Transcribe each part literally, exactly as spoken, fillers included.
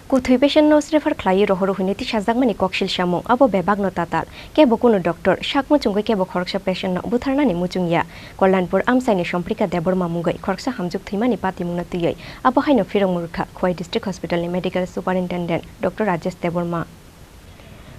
Kwthwi patient no refer khlaiwi rohoro hwnwi tisajakmani koksil samung, abo bebakno tatal. Kebo kunu doctor, sak muchungwi kebo khoroksa patient no butharnani muchungya. Kalyanpur amchaini Somprika Debbarma mungwi khoroksa hamjwk thwimani patimungno twiwi abo haino phirok mwrwkha Khowai District Hospital ni Medical Superintendent Doctor Rajesh Debbarma.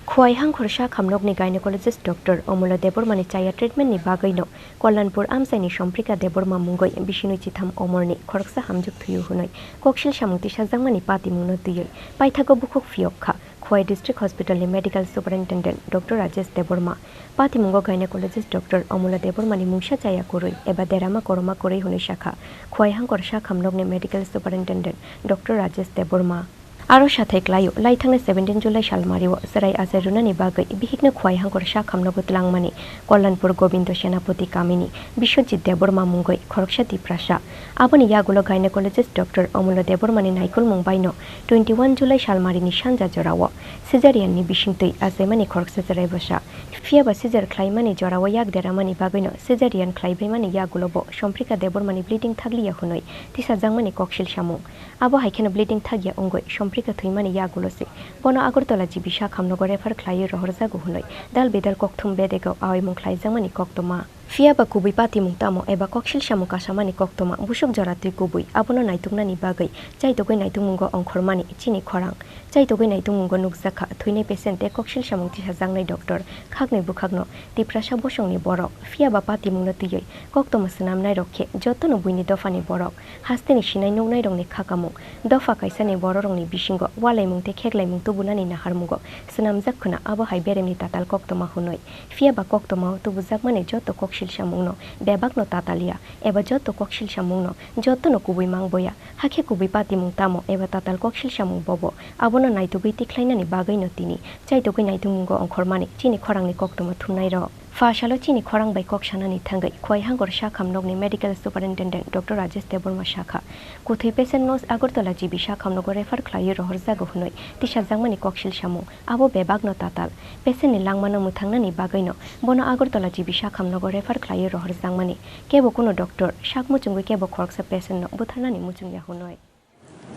Khowai hangkhor sak hamnokni gynecologist doctor Omolo Debbarmani chaya treatment ni bagwino Kalyanpur amchaini Somprika Debbarma mungwi bisinwi chitham omorni khoroksa hamjwk thwiwi hwnwi koksil samung tisajakmani patimungno twiwi paithago bukhuk phiyok kha Khowai District Hospital ni Medical Superintendent Doctor Rajesh Debbarma. Patimungo gynecologist doctor Omolo Debbarmani mungsa chaya kwrwi eba derama koroma kwrwi hwnwi sakha Khowai hangkhor sak hamnokni Medical Superintendent Doctor Rajesh Debbarma. Aro sathai klaio, laithangni seventeen July salmario chwrai achai rwnani bagwi bihikno Khowai hangkhor sak hamnogo twlangmani Kalyanpur Gobindo Senapati kamini Biswajit Debbarma mungwi khoroksa Tiprasa. Aboni yagulo gynecologist doctor Omolo Debbarmani naikolmung baino twenty-one July salmarini sanja jorao caesarean ni bisingtwi achaimani khoroksa chwrai bwsa. Phiyaba caesar khlaimani jorao yak deramani bagwino caesarean khlaibaimani yagulobo Somprika Debbarmani bleeding thakliya hwnwi tisajakmani koksil samung. Abo hai kheno bleeding thakya wngwi Somprika thwimani yagulo se bono Agartala G B sak hamnogo refer khlaiwi rohorjago hwnwi dal bidal kokthum bedego aoimung khlaijakmani koktwma. Phiyaba kubui patimung tamo eba koksil samung kasamani koktwma busuk jora twi kubui, abono naituknani bagwi chaitugwi naitungmungo ongkhormani chini khorang. Chaitugwi naitungmungo nukjakha thwinai patient tei koksil samung tisajaknai doctor, khaknwi bwkhakno Tiprasa bosongni borok. Phiyaba patimungno twiwi koktwma swnamnairok khe jotono buini dophani borok. Hasteni sinai nuknairokni khakamung, dopha kaisani bororokni bisingo walaimung tei kheklaimung tubunani naharmungo swnamjak khwna abo hai beremni tatal koktwma hwnwi. Phiyaba koktwmao tubujakmani joto koksil samungno bebakno tatalya eba joto koksil samungno jotono kubui mangboya, hakhe kubui patimung tamo eba tatal koksil samung bobo, abono naitugwi tikhlainani bagwino tini chaitugwi naitungmungo ongkhormani chini khorangni koktwma thumnairok. Pha salo chini khorang bai kok sanani thangwi Khowai hangkhor sak hamnokni Medical Superintendent Doctor Rajesh Debbarma sakha, kwthwi patient no Agartala G B sak hamnogo refer khlaiwi rohorjago hwnwi tisajakmani koksil samung, abo bebakno tatal. Patient ni langmano mwthangnani bagwino bono Agartala G B sak hamnogo refer khlaiwi rohorjakmani. Kebo kunu doctor, sak muchungwi kebo khoroksa patient no butharnani muchungya hwnwi.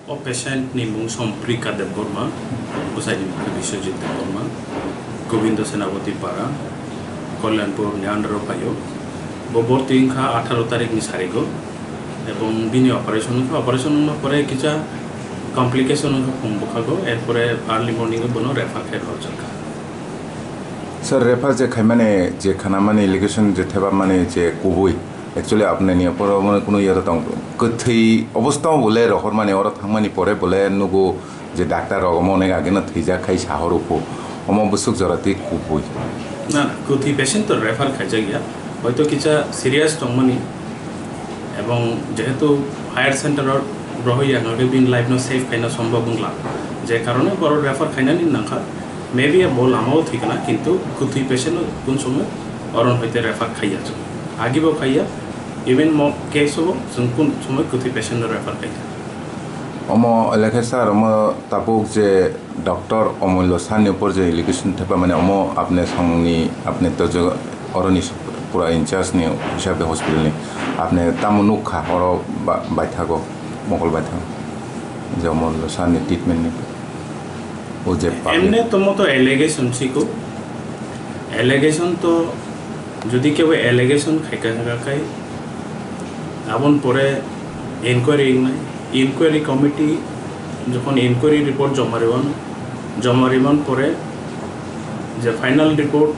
O patient ni mung Somprika Debbarma, bwsai ni mung khe Biswajit Debbarma, Gobindo Senapati Para, Kalyanpur ni under o phaio. Bo borti wngkha atharo tarik ni sarigo, ebong bini operation wngkha, operation wngma pore kisa complication wngkha phung bwkhago, erpore early morning o bono refer khe rwjakha. Sir, refer je khaimani, je khanamani, allegation je thebamani je kubui, actually apneni opor mane kunu iya tong, kwthwi obostha bole rohormani, oro thangmani pore bole nugo je doctor rok omo onek ageno thwijak khai sahoro pho, omo bwswk jora twi kubui. Na, kwthwi patient to refer khaijakya, hoito kisa serious tongmani, ebong jehetu higher center o rohorya hwnkhe bini life no save khaina sombhob wngla, je karone borok refer khainani nangkha. Maybe bo lama o thwi kana, kintu kwthwi patient no kun somoi oron hoite refer khaiya chwng. Agi bo khaiya, even mo case o chwng kun somoi kwthwi patient no refer khaiya. Omo lekhe sir, omo tabuk je doctor Omolyo sir ni upor je allegation thepa mane omo apne songni apne to je oroni pura in charge ni hisabe hospital ni apne tamo nukha oro ba-, baithago mokol baithago je Omolyo sir ni treatment ni. O je public. Emne tomo to allegation siko. Allegation to jodi kebo allegation khaika khakai abon pore inquiry wngnai. Inquiry committee jokhon inquiry report joma riwan, joma riman pore je final report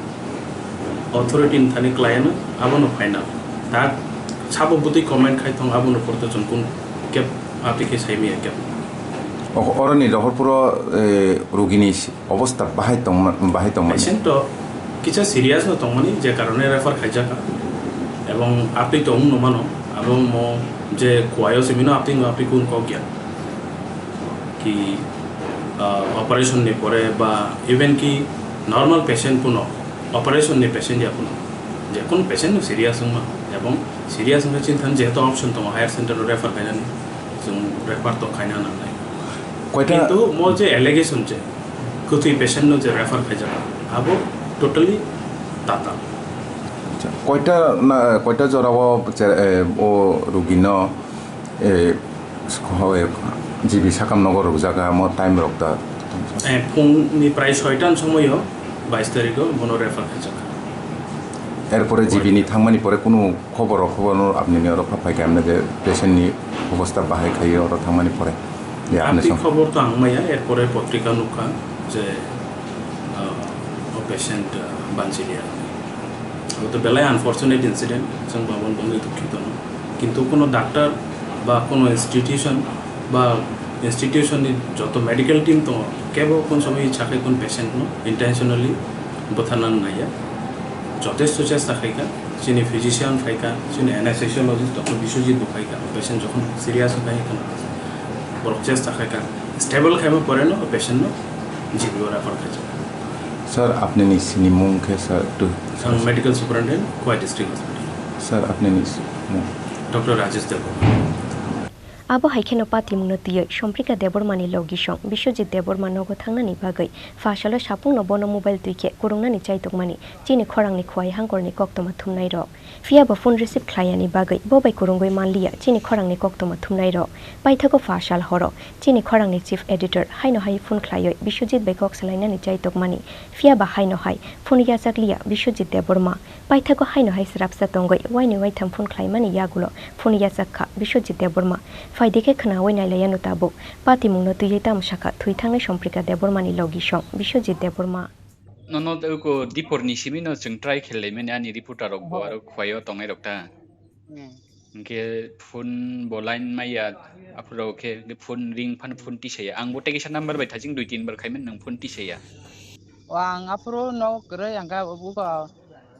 authority ni thani khlaiano abono final. Tak sabo bwtwi comment khai thong abono porto chwng kun kep aphi khe sai maya kep. O-, oroni rohorpuro, eh, rugini si-, obostha bahai tongma-, bahai tongmani. Patient to kisa serious no tongmani je karone refer khaijak ebong aphi tong no mano abo mo je Khowai o simino aphi no aphi kun kok ya ki, ah, operation ni pore ba even ki normal patient puno operation ni patient ya puno je kun patient no serious wngma ebong serious wngkha chini thani jehetu option tongo higher center o refer khainani. Chwng refer to khaina nangnai. Koita kintu mo je allegation je kwthwi patient no je refer khaijak abo totally tatal. Acha, koita na, koita jora o che-, eh, o rugi no, eh, sko-, eh, G B sakam nogo rwkjak, amo time rok da? Eh, phungni prai soitan somoio bais tariko bono refer khaijak. Erpore G B ni thangmani pore kunu khobor rok, khobor no apni ni oro pha phai kha, amne je patient ni obostha bahai khai oro thangmani pore. Ya, apni Apni song- khobor to ang maya, erpore potrika nukha je, ah, o patient, ah, banchiliya. Abo to belai unfortunate incident, chwng babon bangwi dukhito no. Kintu kono doctor ba kono institution ba institution ni joto medical team tongo, kebo kon somoi sakai kon patient no intentionally butharna naiya. Jotesto chesta khaika, chini physician khaika, chini anesthesiologist doctor Biswajit bo khaika, patient jokhon serious khaika, borok chesta khaika, stable khaima pore no patient no G B o refer khaijak. Sir, apni ni sini mung khe, sir, tu, Ang medical superintendent, Khowai District Hospital. Sir, apni ni si-, mung? Doctor Rajesh Debbarma. Abo hai kheno patimungno twiwi Somprika Debbarmani logisong Biswajit Debbarma nogo thangnani bagwi pha salo sapungno bono mobile twi khe kwrwngnani chaitokmani chini khorangni Khowai hangkorni koktwma thumnairok. Phiya bo phone receive khlaiyani bagwi bo bai kwrwngwi manliya chini khorangni koktwma thumnairok. Paithago pha sal horo chini khorangni chief editor haino hai phone khlaiwi Biswajit bai kok salainani chaitokmani. Phiya ba haino hai phone yachakliya Biswajit Debbarma. Paithago haino hai srapsa tongwi waini waitham phone khlaimani yagulo phone yachak kha Biswajit Debbarma. Phaidi khe khnaui nailaiano tabuk. Patimungno twiwi tamo sakha thwi thangnai Somprika Debbarmani logisong Biswajit Debbarma. Nono ko dipor ni simi no chwng try khe laimani ani reporter rok bo Oho. Aro Khowai o tongnai rok ta. Hmm. Hwnkhe phone bo line maya, aphuru khe phone ring phan phone tisaya. Ang bo tei kisa number bai thajing dui tin bar khaimani nwng phone tisaya. O ang aphuru no kwrwi ang kha bugo,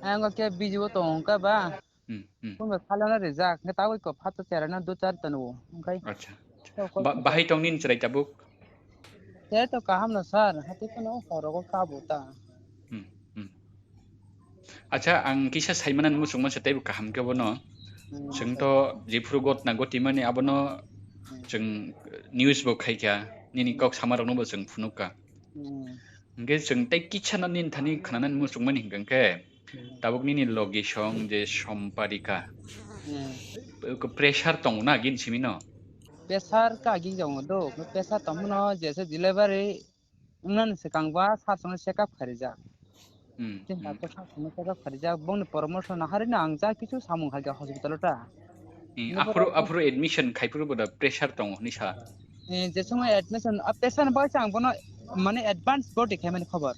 ang khe busy o tongo khe ba. Hmm, hmm. Phone bai phalano rijak, hwnkhe tabuk ko phato chera no do char tanu, hwnkhe. Acha, acha. To kok Ba-, bahai tong nini chwrai tabuk? Te to kaham no sir, hati phano horogo kabo ta. Hmm, hmm. Acha, ang kisa saimana muchungma se teibo kaham khe bono. Hmm, Chwng acha. To jephuru gotna gotimani abono Hmm. Chwng news bo khaikha, nini Hmm. Kok samarokno bo chwng phunukha. Hmm. Hwnkhe chwng tei kisa no nini thani khnanani muchungmani hwnkhe, Hmm. Tabuk nini logisong je Somparika. Hmm. Ko pressure tongo na gin simi no? Pressure ka gin tongo do, pressure tongmano jesa delivery Wngmani swkang ba sir chwngno check up kharijak. Hmm, Chini hmm. Doctor sir chwngno check up kharijak, bongni promotion no harino ang ja kichu samung khaikha hospital o ta. Hmm, Bini aphuru, pore aphuru admission khaiphuru boda pressure tongo hinwi sa? Eh, je somoi admission, ah, pressure ni bagwi se ang bono mane advance body khaimani khobor.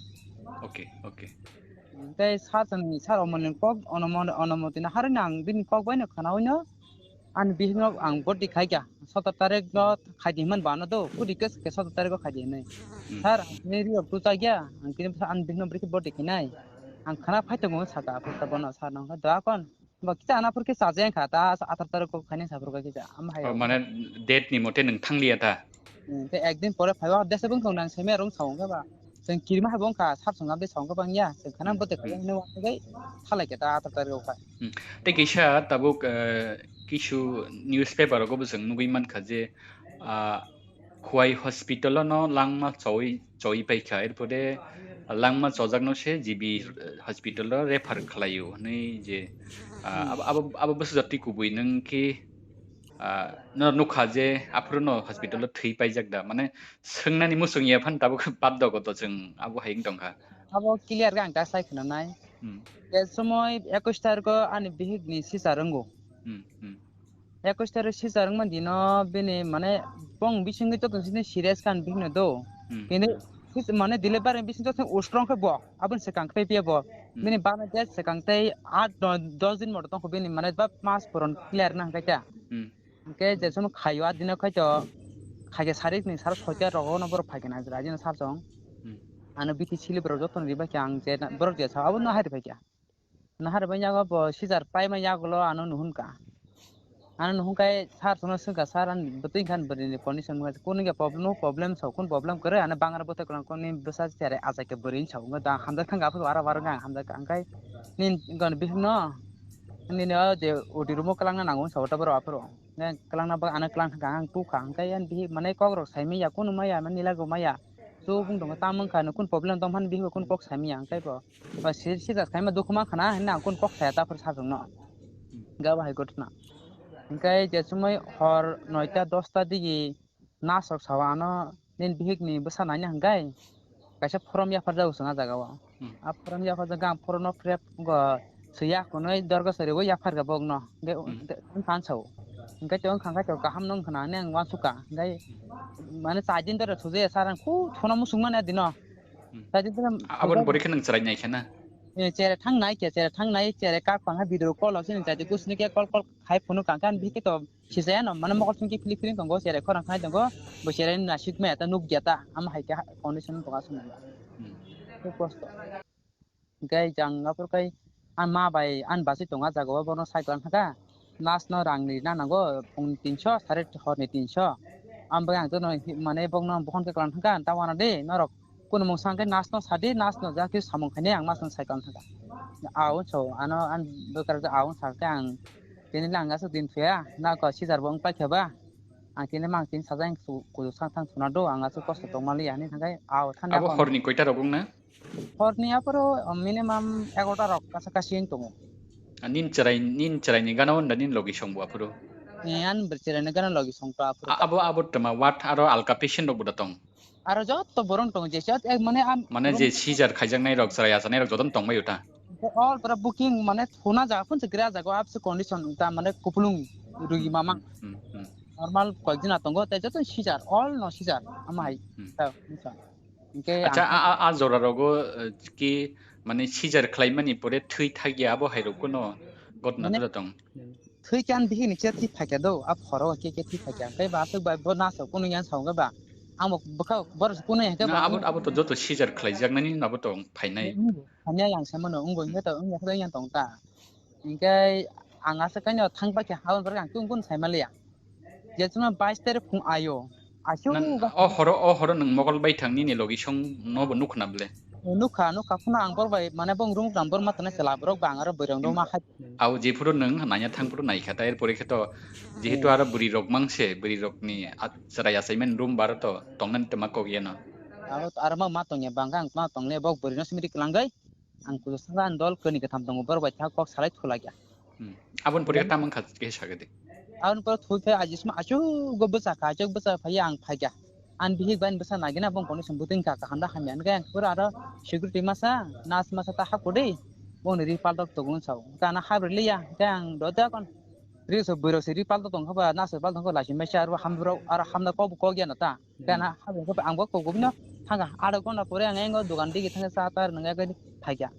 Okay, okay. Tei sir chwngni sir omoni kok, onomon-, onomoti no harino ang bini kok bai no khwnaui no, Ani bihikno ang body khaikha, sotor tarik no khaidi himani bano do, ku request khe sotor tarik o khaidi hinwi. Hmm. Sir, ang tini rio tuchakya, ang tini ani bihikno bwrwi khe body khainai. Ang khana phai tongo saka aphuru ta bono sir no, "Doa kon, bo kisa ana phuru khe chaja wngkha, ta atharo tarik o khainai sa phuru khe kisa." Ama hai Oh, rok. Mane date ni mote nwng thangliya ta? Hmm, tei ekdin pore phaiba, desa bwng tong nang semi rung sa wngkha ba. Chwng kirima hai bo wngkha, sir chwng abdi sa wngkha bang ya, chwng khana Hmm, bwtwi hmm. Khainai hinwi uansugwi thalai khe ta atharo tarik o khai. Hmm. Tei kisa tabuk, eh, kisu newspaper rogo bo chwng nugwi mankha je, ah, Khowai hospital o no langma choi, choi paikha, erpore langma chojakno se G B hospital o refer khlaio hinwi je, ah, Hmm. Abo, abo, abo bwsajak twi kubui nwng khe, ah, no nukha je aphuru no hospital o thwi paijak da, mane swngnani muchung ya phan tabuk bad dogo to chwng abo hai wng tongkha. Abo clear khe ang ta sai khwnanai. Hmm. Je somoi ekush tarikh o ani bihik ni sisa rwngo. Hmm, hmm. Ekush tarikh sisa rwngma dino bini mane bong bisingwi joto sini serious kha ani bihik no do. Hmm, Kini hmm. Sis-, mane delivery bising joto strong khe bo. Aboni swkang khe piya bo. Hmm. Bini bana je swkang tei aat no dos din moto tongkho bini mane ba mas puron clear na hwnkhe ta. Hmm. Hwnkhe je sono khaio, a dino khaito khaikhe sarik ni sal soita rogo no borok phaikhe na jra jino sal song. Hmm. Ano biti sili borok jotono ribaikhe ang je na, borok je sao abono hari phaikha. Nahar bai yago bo sijar paima yagulo ano nuhunka. Ano nuhunkai sar sono swngkha, "Sar, ani bwtwi khan bwrwini condition kunu khe problem, no problem sao, kun problem kwrwi, ano bangra bwtwi kwlang koni bwsa chere achai khe bwrwini sao." Wngkha da hamjak thangkha, aphuru wara wara wngkha ang hamjak kha. Hwnkhe nini gwn bihikno nini o je odi room o kwlangna nango sao ta borok aphuru. Nang kwlangna bagwi ano kwlang thangkha, ang tukha, hwnkhe yan bihik manwi kokrok saimanya, kunu maya, manwi nilaibo maya. Chubung tongo, tamo wngkha, ano kunu problem tongphani bihikbo kunu kok saimanya, hwnkhe bo, o si-, sijak saima dukhu mankha na, hinwi ang kunu kok saya ta aphuru sajwkno. Gabo hai gotna. Hwnkhe je chumui hor noita dosta digi Nurse rok sao ano nini bihik ni bwsa naina hwnkhe kaisa form yapharjago chwng ah jaga o. Hmm. A form yapharjak ang form no prep go swiya kunui dorgo sori o yapharga bok no. Hwnkhe Hmm. hwnkhe wngkha ang sao. Hwnkhe to wngkha hwnkhe to kaham no wngkha na hinui ang uansukha. Hwnkhe mane chai din dore thujaya sir ang khu thuna muchung mani adino. Hmm. Chai din dore A-, aboni thujaya. Borikhe nwng chwrai nai khe na? Eh, chere thang nai khe, chere thang nai, chere kak pang ha video call o sini chai di kusni khe call call khai phunu kang khe ang bihik to Sisaya no, mane mokol songwi philip philip tongo, cherai khorang khai tongo, bo cherai ni nasik maya ta nukya ta, ama hai khe condition tongo aswk nang. Hmm. Khub kosto. Hwnkhe jang aphuru khai ang ma bai ani bachwi tongo ah jaga o, bono cycle ang thangkha. Nurse no rang ni na nango, phung ni tinso, sare hor ni tinso. Ang bagwi ang jono hi-, mane bokno bokhon khe kwlang thangkha, ta wana de norok. Kunu mung sang khe nurse no sadi, nurse no ja khe samung khainai ang nurse no cycle ang thangkha. Aung so, ano ang bwkra aung sa khe ang Tini le ang aswk din thuya, na ko sijar bo wng paikha ba. Ang tini mang tini sajak su-, kuju sang thang suna do, ang aswk kosto tongma liya hinwi thangkhai, ao thani Abo ako horni koita rok wng na? Horni aphuru minimum egarota rok kasa kasi wng tongo. Ah, nin chwrai, nin chwrai ni gana wng da nin logi song bo aphuru? Eh, an chwrai ni gana logi song to aphuru. A-, abo, abo tma wat aro alka patient rok bo da tong? Aro joto borok tong je, jot ek mane am Mane rum je seizure khaijaknai rok, chwrai achanai rok jotono tongbai o ta. All pura booking mane thuna jaga phunse kira jaga o apse condition ta mane kupulung rugi mamang. Hmm, hmm, hmm. Normal koikjona tongo, tei joto seizure, all no seizure, ama hai. Hmm. Ta, busa. Hingke Acha, ang a, a, a jora rogo, eh, ki mane seizure khlaimani pore thwi thakya abo hai rok kuno gotna Mane dura tong. Thwi khe ani bihikni khe thwi phaikha do, a phoro khe khe thwi phaikha. Hwnkhe ba aswk bai bo nasok kunu yang song khe ba. Ang bo bwkha borok se kunu yang khe Na, ba abo, ang abo to joto seizure khlaijaknani abo to phainai. Wngbo, hamya yang se mano, wngbo, Hmm. hwnkhe to wngya khe yang tong ta. Hwnkhe ang aswk kaino thang paikha, aboni borok ang kunu kunu sai manliya. Je chwngno bais tarik phung ayo. Aswk Na, ga- o horo, o horo nwng mokol bai thang nini logi song no bo nukha na ble? Nukha, nukha phano ang borok bai, mane bong rung rang borok ma tongnai chwla borok ba ang aro bwrwi rok Hmm. ma hai. Abo jephuru nwng nanya thang phuru naikha, ta erpore khe to jehetu Hmm. aro bwrwi rok mang se, bwrwi rok ni a-, chwrai achaimani room bar to tongnani twma kok yeno. Aro, aro ma, ma tongya bangkha ang ma tongle bok bwrwi no simi ri kwlangwi. Ang kuchuk saka ang dol kani katham tongo, borok bai thak kok salai thulakya. Hmm. Aboni pore Then tam wngkha khe sakhe de. Aboni pore thwi phai ajisma achuk go bwchakha, achuk bwchak phai ang phaikha. Ang bihik bai bwsa nagina bong condition bwtwing kha kaham da hamya. Hwnkhe ang pura aro security masa, nurse masa ta hapkodi, bongni ri paldok tongo sao. Hwnkhe ano habrwi liya, hwnkhe ang do da kon. Ri so bwrwi se ri paldok tong kha ba, nurse paldok tong kha ba, lachi masa aro hamrok, aro hamna kok bo kok ya no ta. Gana habeng khe ang bo kok bini thangkha, adek ghonta pore ang engo dogan digi thangkha, cha tar nangya gani phaikha.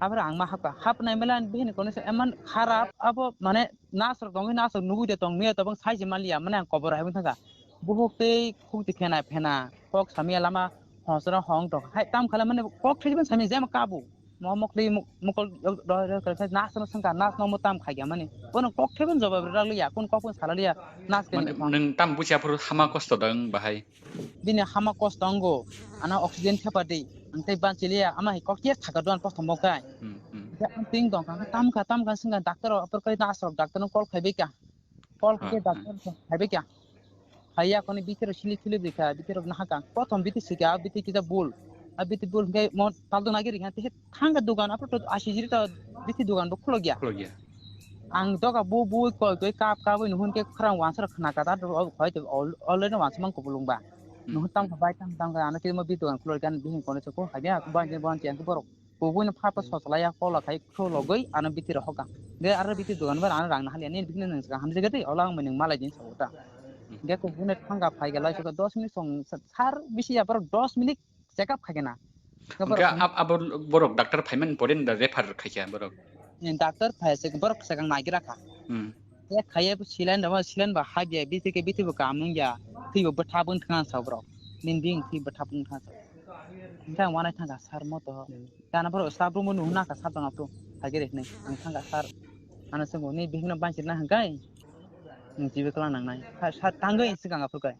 Aphuru ang ma hapkha, hapnai mela bihini condition eman kharap, abo mane nurse rok tongwi, nurse rok nugwi de tong, nuya tabang sai se manliya, mane ang kobor hai thangkha. Buhuk tei khukti phena phena, kok samya lama hosra hong tong, hai tam khala mane kok thaiban samya jema kabu. Mo mokli mok-, mokol roi roi kare khe nas no sengkha, nas no mo tam khaikha mani. Bono kok thaiban jobab rwliya, kun kok kun salaliya, nas khe Mane, nang. Nwng tam buchi aphuru hama kosto dang bahai? Bini hama kosto wngo, ano oxygen thepa di, ang tei banchiliya, ama hai kok yer thaka duan kosto mo kai. Hmm, hmm. Ang ting dong kha, tam kha, tam kha sengkha, doctor rok, aphuru kai nas rok, doctor no call khaibai kha. Call Ha, khe ha. Doctor rok khaibai kha. Haiya koni bithi rok silip silip rikha, bithi rok nahakha. Prothom bithi sikha, bithi kisa bul. A bithi bul hwnkhe mo taldo nagi rikha, tei thangkha dogan, aphuru to ashi jiri to bithi dogan bo khulokya. Khulokya. Ang doga bu bu koi koi kap kap oi nuhun khe khorang wansa rok khna kata, hoi to al-, already wansa mang kubulung ba. Hmm, Nuhun tam hmm. Kha bai tam tam kha, ano khe mo bithi dogan khulokya, bihing kono se ko haiya, bo ang khe bo ang khe ang khe borok. Kubui no pha pha Hmm. Soslaiya kola khai khulogwi ano bithi rok hoka. Ge aro bithi dogan bar ano rang nahaliya, nini bithi no nwng swkang hamjak de, ola ang nwng malai din sabo ta. Hmm. Ge kubui no thangkha phaikha lai sokha dos minute song sar bisi ya borok dos minute check up khaikha na. Ge Hwnkhe borok ab-, abo borok doctor phaimani pore da refer khaikha borok. Ni doctor phai se borok swkang naigira kha. Hmm. Te khaiye bo silen rw, silen bo habya, bithi khe bithi bo kam wngya, thwi bo bwtha bo wng thang sa borok. Nini bihik thwi bwtha bo wng thang sa. Hwnkhe ang uanai thangkha sir mo to. Hmm. Gana borok staff room o nuhuna kha sir tong aphuru. Hage rek hinui. Ang thangkha sir. Ano se bo ni bihik no banchirna hwnkhe. Nwng twiwi kwlang nangnai. Sir, sir tangwi swkang aphuru kai.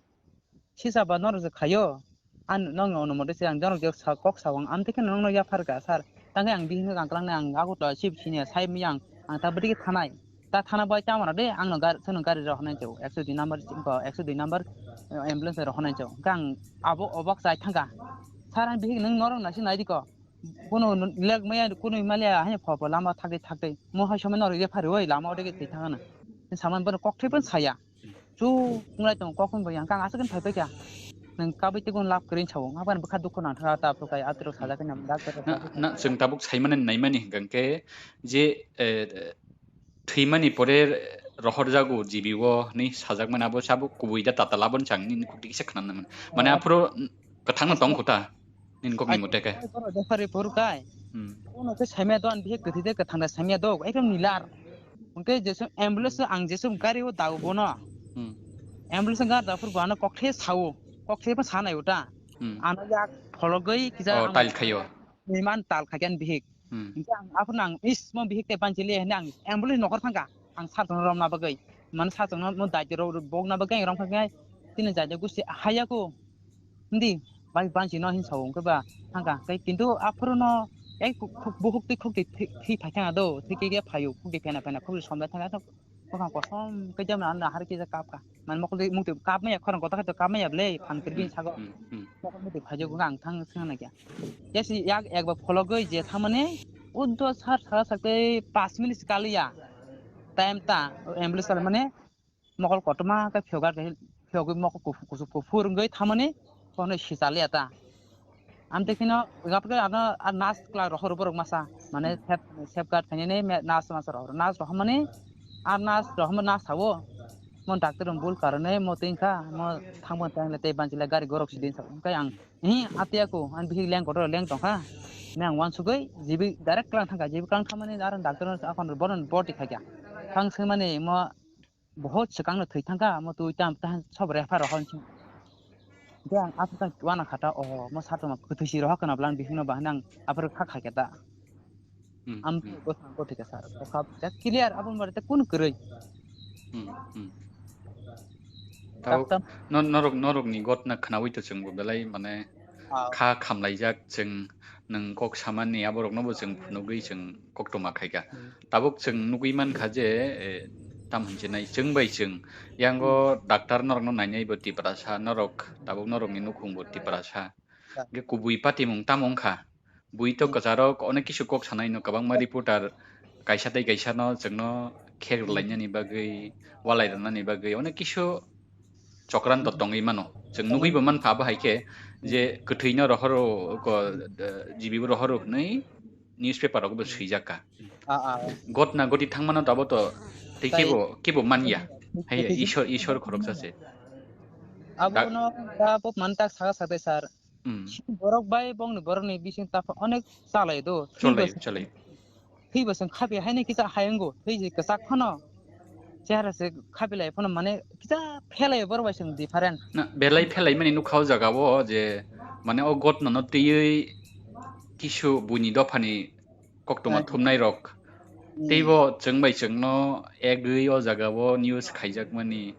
Sisa ba norok je khaio, ang nokni ono mote se ang norok je sa kok sa ang amtwi kheno nokno yaphar kha sir. Tangkhe ang bihikno ang kwlangnai, ang Agartala chief senior sai miyang, ang ta bwtwi khe thanai. Ta thana bai tamo rw de, ang no gari, sono gari rw hwnwi chao, ekso dui number, ekso dui number, eh, ambulance rw hwnwi chao. Hwnkhe ang abo obak chai thangkha. Sir, ang bihik nwng norok naising nai di ko. Bono lek maya kunu maliya, haino pho pho lama thakdi thakdi. Mo hai somoi norok yaphar rw oi, lama ode khe thwi thangana. Saman bono kok thwi phan saya. chu wnglai tongo, kok wng bai ang kang aswk phai paikha. Nwng kabui tei kung lab kwrwi sao, ang bwkha dukhu nang thangkha ta, aphuru kai aphuru sajak nang dak. Na, na, chwng tabuk saimani naimani hwnkha khe je, eh, thwimani pore rohorjago G B o hinwi sajakmani abo sabo kubui da tatal aboni chang nini khukti kisa khwnanamani. Mane aphuru kwthangno tong khuta nini kokni moteke. Ai, borok jefari phuru kai. Hmm. Bono khe saimaya do, ani bihik kwthwi de kwthang da saimaya do, ekdom nilar. Hwnkhe jesum ambulance ang jesum gari o dago bono. Hmm. Ambulance gari da phuru bo ano kokthai sao, kokthai bo sanai uta. Hmm. Ano yak phologwi kisa. Oh, ang tail khaio. Niman tal khaikhe ani bihik. Hmm. Hingke ang aphuru ang is mo bihik tei banchi le hwnwi ang ambulance nokar thangkha. Ang sir tongno romna bagwi. Mane sir tongno mo daitiro bokna bagwi ang romkha khe tini jaide gusi haya ko. Hindi bai banchi no hin sao hwnkhe ba thangkha. Tei kintu aphuru no ei khuk-, khuk-, bukhuk tei khuk tei thi-, thi phai thangya do. Thi khe khe phaio khuk tei phena phena khuk tei somlai thangya. Bwkhang kosom khe jemon ano hari kisa kap kha. Mane mokol twi mukti kap maya khorang kotor khai to kap maya bwle phan kwrwi bini sago. Hmm, hmm, hmm. Mokol mukti phaijago ang thang swngna kya. Yes, yak ekbar phologwi je thangmani uddo sar sara sak tei pas minute kaliya. Time ta ambulance kali mane mokol kotorma khe phiyok ar phiyogwi mokol kuphur kuphur wngwi thangmani kono sichalya ta. Amtwi kheno gapre ano a nurse kla rohor borok masa, mane safeguard khainani nurse masa rohor, nurse rohormani a nurse rohorma nurse sao mo doctor rok bul karone mo twi kha mo thangbo tang le tei banchila gari gorok sidin sao hwnkhe ang hi atiya ko ang bihik leng kotor leng tongkha. Mane ang wansugwi jibi direct klang thangkha, jibi klang thangmani aro doctor no akhon bono borti khaikha. Thang swngmani mo Bohot swkang no thwi thangkha, omo twi tam tang sob refer rok hwn sing. Hingke ang aswk tang uana kha ta, oho, mo sar tongma kwthwi si rohor kana bwlani bisingno bahai nang aphuru kha kha khe ta. Hmm, Am hmm. Bwsang ko thika sar, o kha ta clear, abo mare ta kun kwrwi. Hmm, hmm. Tao Doctor no-, norok, norokni gotna khnaui to chwngbo belai mane Ah. kha khamlaijak chwng nwng kok samani aborokno bo chwng phunugwi chwng koktwma khaikha. Hmm. Tabuk chwng nugwi mankha je, eh, tam hinwi nai chwng bai chwng. Yango Hmm. Doctor norokno nainai bo Tiprasa, norok tabuk norokni nukhung bo Tiprasa. Ya. Hingke kubui patimung tamo wngkha? Bui to Hmm. kwcharok onek kisu kok sanai no kwbangma reporter kaisa tei kaisa no chwngno khek Hmm. rwlainani bagwi, walai rwnani bagwi onek kisu chokranto Hmm. tongwi mano. Chwng Tongwi. Nugwi bo mankha abo hai khe je Hmm. kwthwino rohoro ko, eh, G B bo rohoro hwnwi newspaper rogo bo Hmm. swijak kha. Ah, ah. Gotna goti thangmano to abo to tei Tai- kebo, kebo manya. Hmm. Hai Tei- Ishwar, Ishwar khoroksa se. Abo Da- no da bo mantak saka sakte sir. Hmm. Borok bai bongni borokni bising tapha onek chalai do. Chalai, Thwibo se, chalai. Thwibo se khabi haini kisa hayango. Thwi je kwchak phano. Chehara se khabilai phano mane kisa phelai borok bai se different. Na, belai phelai mani nukha o jaga o je mane o gotna no twiwi kisu buini dophani koktwma Ai. Thumnai rok. Hmm. Teibo chwng bai chwngno egwi o jaga o news khaijakmani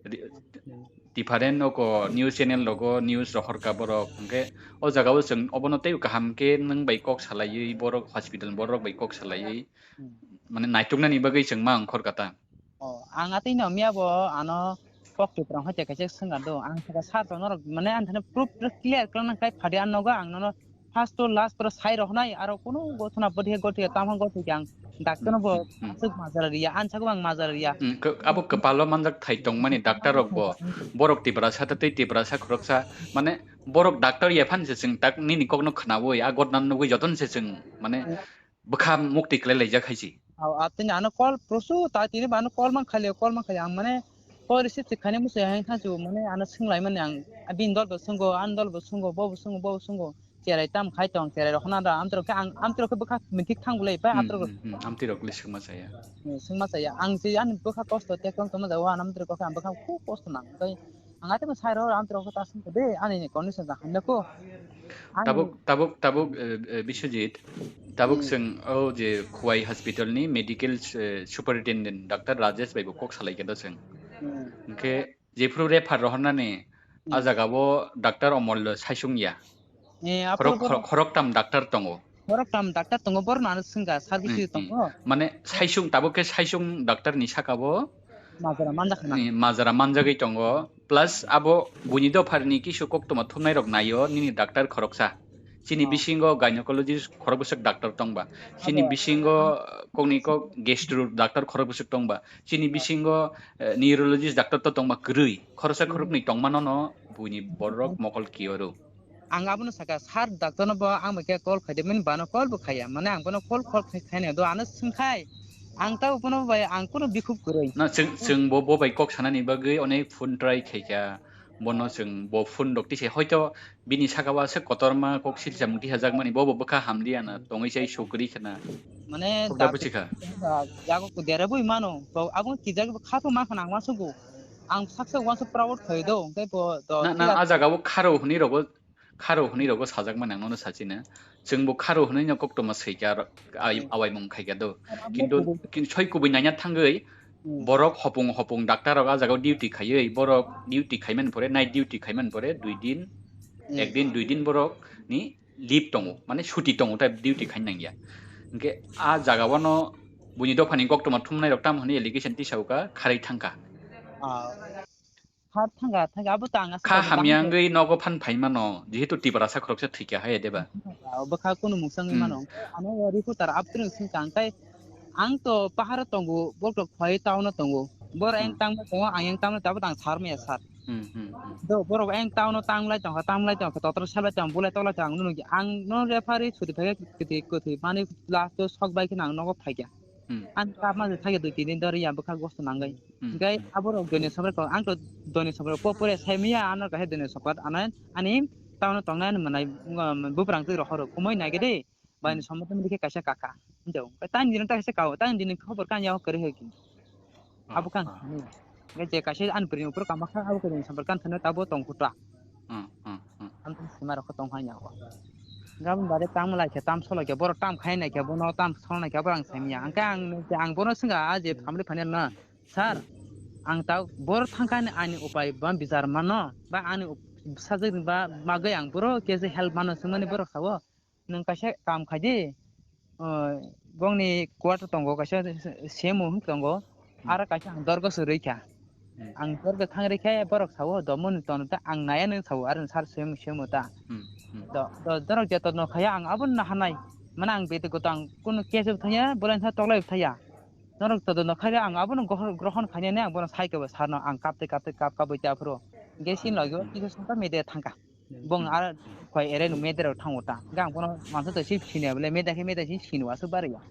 ri-, Hmm. Different oko news channel rogo news rohorkha borok, hwnkhe o jaga o chwng obono teibo kaham khe nwng bai kok salaiwi borok hospital borok bai kok salaiwi Hmm. mane naituknani bagwi chwng ma wngkhorkha ta. Oh, ang atwi no miya bo ano kok Tipra hai kaisa swngna do. Ang saka sir to norok mane ang thani proof clear khlana khlai phadi ang nogo ang nono first to last pura sai rok nai aro kunu gothona bodhi gothi tamo gothi ang doctor no bo Hmm, hmm, hmm. Aswk majra riya, ang saka ang majra riya. Hmm, kw-, abo kwpalo manjak thai tongmani doctor rok bo borok Tiprasa ta tei Tiprasa khoroksa mane borok doctor ya phan se chwng tak nini kokno khnawi a gotna nugwi joton se chwng mane Hmm. bwkha mukti kwlai laijak hai se. Aw, atini ano call prosu ta tini ba ano call man khali, call man khali ang mane call receive se khani musi hai thansu mane ano swng lai mani ang bini dol bo swnggo, ani dol bo swnggo, bo bo swnggo, bo bo swnggo. Cherai tam khai tong, cherai rok hwnna da amtwrok khe ang amtwrok khe bwkha mithik thang bolai pa Hmm, amtwrok. Hmm, hmm, amtwrok le swngma chaya. Hmm, swngma chaya. Ang se ani bwkha kosto tek tong tongma jago, ano amtwrok khe ang bwkha khub kosto nang. Tei Ang atimo sai rw, ang tei rw ta sung de, ani ni condition ja hamya ko. Ani Tabuk, tabuk, tabuk, eh, eh, Biswajit, tabuk Hmm. Chwng o je Khowai hospital ni medical, eh, superintendent doctor Rajesh bai bo kok salai khe da chwng. Hmm. Hwnkhe jephru refer rohornani a Hmm. jaga o doctor Omol saisung ya. Eh, Khorok, aphuru khorok, khoroktam doctor tongo. Khoroktam doctor tongo, borno ano swngkha, service Hmm, hmm. Tongo. Mane saisung, tabuk khe saisung doctor ni saka bo Majra manjakha na. Ni majra manjagwi tongo, plus abo buini dopharni kisu koktwma thumnairok naio nini doctor khoroksa. Chini bisingo gynecologist khorok bwswk doctor tongba. Chini bisingo kokni kok gastro doctor khorok bwswk tongba. Chini bisingo, eh, neurologist doctor to tongba kwrwi. Khoroksa khoroknwi tongmano no buini borok mokol kiyo rw. Ang abono saka, sir doctor no bo ang bai khe call khaide, mani bano call bo khaya. Mane ang bono call, call khai, khaina do ano swngkhai. Ang ta bono bai ang kuno bikhub kwrwi. Na, chwng, chwng bo, bo bai kok sanani bagwi onek phone try khaikha. Bono chwng bo phone rok tise hoito bini saka o aswk kotorma kok silsa mung tisajakmani, bo bo bwkha hamliya na, tongwi chai sukri khna. Mane doctor buchikha. Yago dera bui mano, bo abo kijak kha pho ma khna ang wansukgo. Ang saksa wansuk proud khai do, hwnkhe bo do. Na, na, a jaga o kharo hwnwi rogo, kharo hwnwi rogo sajakmani ang nono sachina. Chwng bo kharo hwnwi no koktoma swi kha, ai, awaimung khai kha do. Kintu, kin-, soi kubui naina thangwi, borok hopung hopung doctor rok a jaga o duty khaiwi, borok duty khaimani pore, night duty khaimani pore, dui din, ek din, dui din borok ni leave tongo, mane suti tongo, tai duty khaina nangya. Hwnkhe a jaga o no buini dophani koktoma thumnai rok tamo hwnwi allegation tisao kha, kharwi thangkha. Ah. Har thangkha, thangkha, abo ta ang kha hamya wngwi nogo phan phai mano, jehetu Tiprasa khoroksa thwikha hai deba. Bwkha kunu mungsangwi mano. Ano reporter abtring singkha, ang tai ang to paharo tongo, borok to khwlai town o tongo. Bor ayang tangma tongo, ang yang tangma tongo, abo to ang sar maya sar. Hmm, hmm, hmm. Do borok ayang town o tanglai tongkha, tanglai tongkha, totor salai tong, bulai toklai tong, ang nukya. Ang no referee suti phaikha, kwtwi, kwtwi, mani last o sok bai kheno ang nogo phaikha. Hmm. Ang kapma je thakya dui tin din dori ya bwkha gosto nangwi. Hmm. Hwnkhe aborok doini somrek tong, ang to doini somrek po pore sai maya, ano kaisa doini somrek ano ani town o tongnai ani mwnai, um, buprang twi rohoro kumui naikhe de, baini somrek twi khe kaisa kaka. Hwnkhe tang dino ta kaisa kao, tang dini khobor kan yao kwrwi hai ki. Abo kan sani. Hwnkhe je kaisa ani bwrwi ni uphuru kama kha, abo kwrwi ni somrek kan thani tabo tong khuta. Hmm, hmm, hmm. Ang tong sima rok tong hai nao. Gabon bare tam lai khe, tam solo khe, borok tam khai nai khe, bono tam solo nai khe, borok ang sai maya. Ang khe ang, ang bono swngkha, a je family final na, "Sir, ang ta bor thangkha ni ani upai ba bichar mano, ba ani up-, sajak ni ba bagwi ang boro khe je help mano," swngmani borok sao. Nwng kaisa kam khai di, o, bongni quarter tongo, kaisa semo hwn tongo, hmm, aro kaisa ang dorgo se rwikha. Hmm. Ang dorgo thang rwikhe borok sao, "Domo ni tono ta ang naya," nwng sao, aro sar semo, semo ta. Hmm, hmm. Do, do, dorok je tono khaya ang abo no hanai. Mane ang bete goto ang kuno case bo thaya, bolai tha toklai bo thaya. Norok todo no khaile ang abono gohor-, grohon khainani ang bono sai kebo sarno ang kaptwi kaptwi kap kap bai ta phuru. Hwnkhe sini logi o kisa songkha media thangkha. Bong ar khoi ere no media rok thango ta. Hwnkhe ang bono mansa to sip sini abole media khe media sini sini aswk bariya.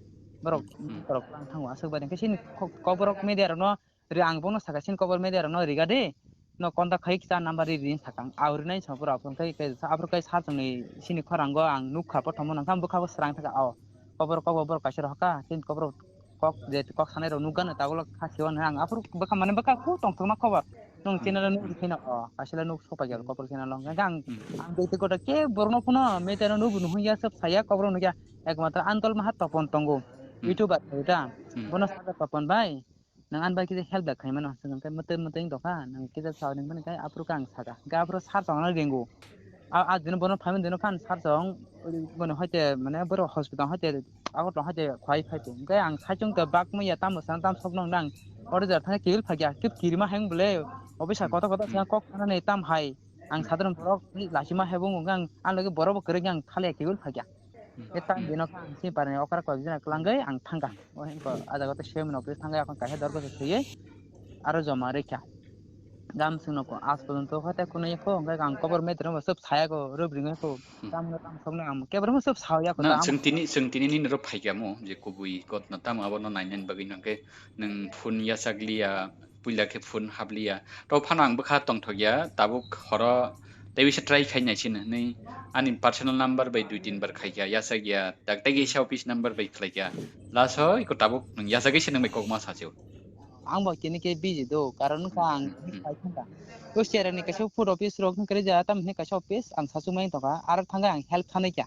Borok borok thango aswk bari. Hwnkhe sini ko-, koborok media rok no ri ang bono saka sini kobor media rok no riga de. No contact khai kisa number ri ri sakang. Au rinai sa pura aphuru kai, kai sa aphuru kai sa chwngni sini khorango ang nukha, prothom no nangkha bwkha bo srang thaka o. Kobor, kobor borok kaisa rohorkha, sini kobor kok je kok sanai rok nukgano tabuk kha siwan ang aphuru bwkha mane bwkha khu tongthokma kobor. Nung channel o nukgwi kheno o kaisa le nuk sopai ya kobor channel o. Hwnkhe ang, ang bete koto ke borokno phano media no nukbo nuhung ya, sob saya kobor nukya. Ekmatro Andol Maha Topon tongo. YouTuber ta. Bono saka Topon bai. Nang ani bai kisa help da khaimano, hwnkhe mwtwi mwtwi wng tongkha, nang kisa sawi nang mani khe aphuru khe ang saka, hwnkhe aphuru sir chong no ringo. A, a dino bono phaimani dino khan sir chong, bono hoite mane borok hospital hoite Agartala hoite khwlai phai tong. Hwnkhe ang saichung to bak manya tamo sana tam sokno nang, oro jora thangkhe kibil phaikya, khe kirima hai wng bole, officer kotor kotor sana kok sanani tam hai, ang sadharon borok lachima hai bo wng, ang, ang logi borok bo kwrwi khe ang thaliya kibil phaikya. Khe tam dino khe ang sini parani okra kok jora kwlangwi ang thangkha. O hwnko a jaga tei swiwi mano office thangwi akhon kaisa dorgo se swiwi aro joma rwkha. Gam swngnokgo aaj porjonto khe tei kunui kho, hwnkhe ang kobor meter wngkha swk saya kho, rwbring kho. Tamno tamo sokno ang kebo rwma swk sao ya kho. Na, chwng tini, chwng tini nini rw phaikha mo, je kubui gotno tamo abono nainani bagwi hwnkhe nwng phone yachak liya, puila khe phone hap liya. Tei phano ang bwkha tongthok ya, tabuk horo tei bisa try khai nai sini hinwi ani personal number bai dui tin bar khai kha, yachak ya, dak tei kisa office number bai khlai kha. Last o iko tabuk nwng yachagwi se nwng bai kokma sachi o. Ang bo kini khe busy do, karon wngkha ang khai thangkha. O cherani kaisa food office rok wngkha ja, tam hinwi kaisa office ang sachuk mai tongkha, aro thangkha ang help sanai kha.